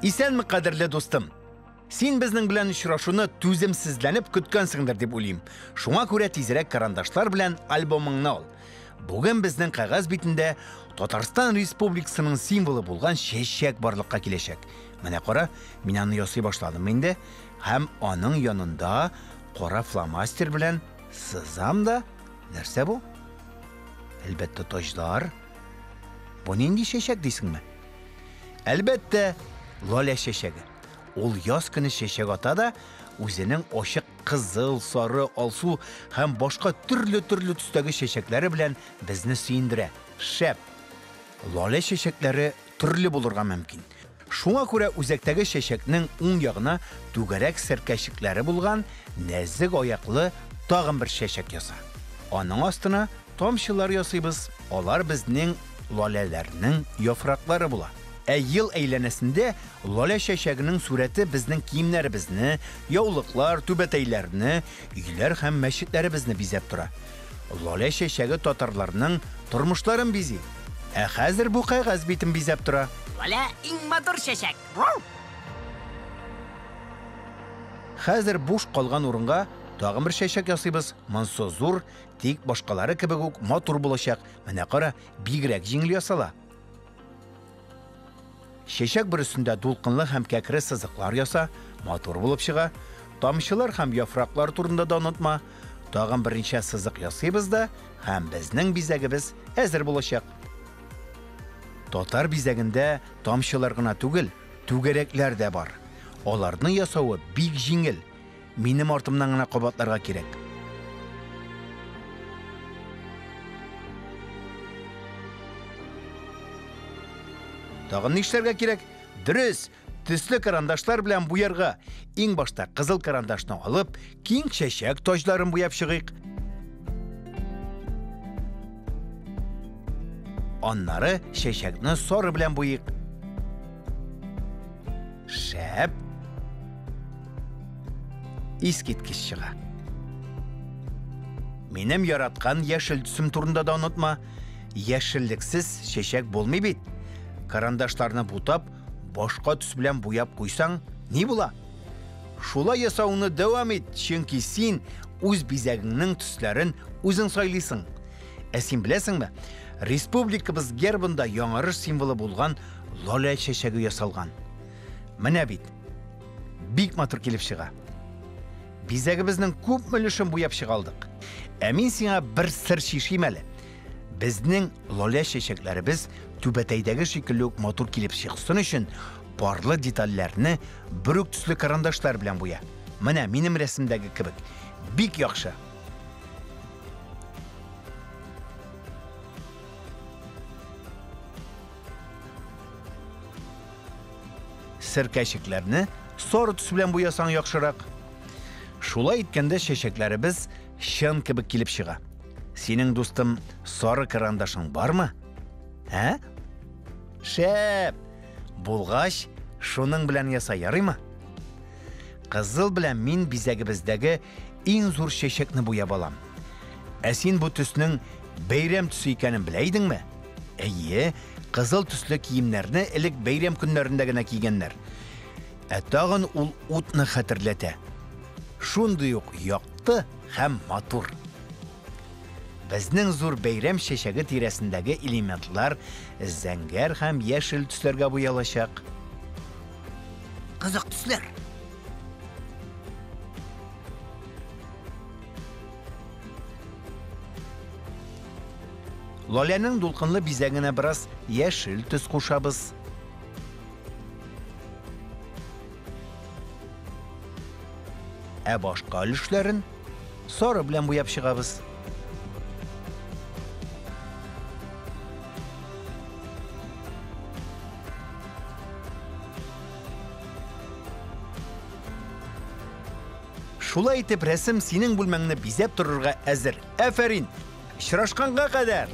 Исәнме, кадерле дустым! Син безнең белән очрашуны түземсезләнеп көткәнсеңдер дип уйлыйм. Шуңа күрә тизрәк карандашлар белән альбомыңны ал. Бүген безнең кәгазь битендә Татарстан Республикасының символы булган чәчәк барлыкка киләчәк. Менә кара, мин аны ясый башладым инде һәм аның янында кара фломастер белән сызам да. Нәрсә бу? Әлбәттә, таҗлар. Бу нинди чәчәк дисеңме? Әлбәттә, лалә чәчәге. Ул яз көне чәчәк ата да, үзенең ачык кызыл, сары, алсу һәм башка төрле-төрле төстәге чәчәкләре белән безне сөендерә. Шәп! Лалә чәчәкләре төрле булырга мөмкин. Шуңа күрә үзәктәге чәчәкнең уң ягына түгәрәк серкәчекләре булган нәзек аяклы тагын бер чәчәк яса. Аның астына тамчылар ясыйбыз, алар безнең лаләләрнең яфраклары була. Ә ел әйләнәсендә лалә чәчәгенең сурәте безнең киемнәребезне, яулыклар, түбәтәйләрне, өйләр һәм мәчетләребезне бизәп тора. Лалә чәчәге татарларның тормышларын бизи. Ә хәзер бу кәгазь битен бизәп тора. Лалә иң матур чәчәк. Хәзер буш калган урынга тагын бер чәчәк ясыйбыз. Монсы зур, тик башкалары кебек үк матур булачак. Менә кара, бигрәк җиңел ясала. Чәчәк бөресендә дулкынлы һәм кәкре сызыклар яса, матур булып чыга. Тамчылар һәм яфраклар турында да онытма. Тагын берничә сызык ясыйбыз да, һәм безнең бизәгебез әзер булачак. Татар бизәгендә тамчылар гына түгел, түгәрәкләр дә бар. Аларны ясавы бик җиңел. Минем артымнан гына кабатларга кирәк. Тагын нишләргә кирәк? Дөрес, төсле карандашлар белән буярга. Иң башта кызыл карандашны алып, киң чәчәк таҗларын буяп чыгыйк. Аннары чәчәкне сары белән буйыйк. Шәп! Искиткеч чыга. Минем яраткан яшел төсем турында да онытма. Яшеллексез чәчәк булмый бит. Карандашларны бутап, башка төс белән буяп куйсаң, ни була? Шулай ясавыңны дәвам ит, чөнки син үз бизәгеңнең төсләрен үзең сайлыйсың. Ә син беләсеңме, республикабыз гербында яңарыш символы булган лалә чәчәге ясалган. Менә бит, бик матур килеп чыга. Бизәгебезнең күпме өлешен буяп чыга алдык. Ә мин сиңа бер сер чишим әле. Безнең лалә чәчәкләребез түбәтәйдәге шикелле үк матур килеп чыксын өчен парлы детальләрне бер үк төсле карандашлар белән буя. Менә минем рәсемдәге кебек. Бик яхшы. Серкәчекләрне сары төс белән буясаң яхшырак. Шулай иткәндә чәчәкләребез чын кебек килеп чыга. Синең, дустым, сары карандашың бармы? Ә? Шәп! Булгач, шуның белән яса ярыймы? Кызыл белән мин бизәгебездәге иң зур чәчәкне буяп алам. Ә син бу төснең бәйрәм төсе икәнен белә идеңме? Әйе, кызыл төсле киемнәрне элек бәйрәм көннәрендә генә кигәннәр. Ә тагын ул утны хәтерләтә. Шундый ук якты һәм матур. Безнең зур бәйрәм чәчәге тирәсендәге элементлар зәңгәр һәм яшел төсләргә буялачак. Кызык төсләр. Лаләнең дулкынлы бизәгенә бераз яшел төс кушабыз. Ә башка өлешләрен сары белән буяп чыгабыз. Шулай итеп, рәсем синең бүлмәңне бизәп торырга әзер. Афәрин! Очрашканга кадәр!